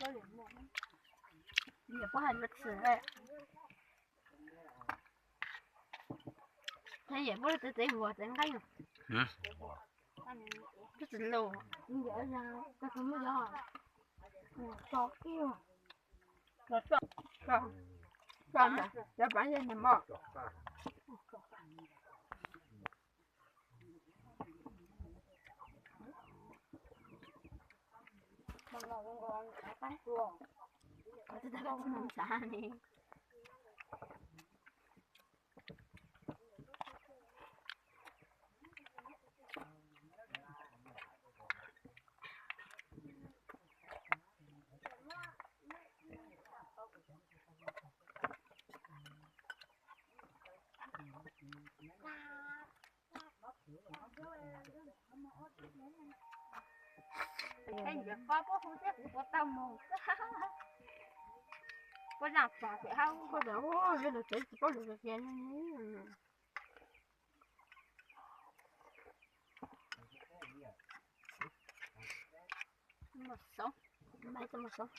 Yawm puab has lug txim le, yawm puab txev txev huas txev nqeeb, tub txim lus, koj muab yog, tso kiag, tso, tso, cov pav yog niag mog. Peb ntawm ko puab hu thiab kuv puas tau moog. Puab zaaj pom tias hab, puab tas yog lug tsev tsis paub lug tias mus xauv, mus xauv.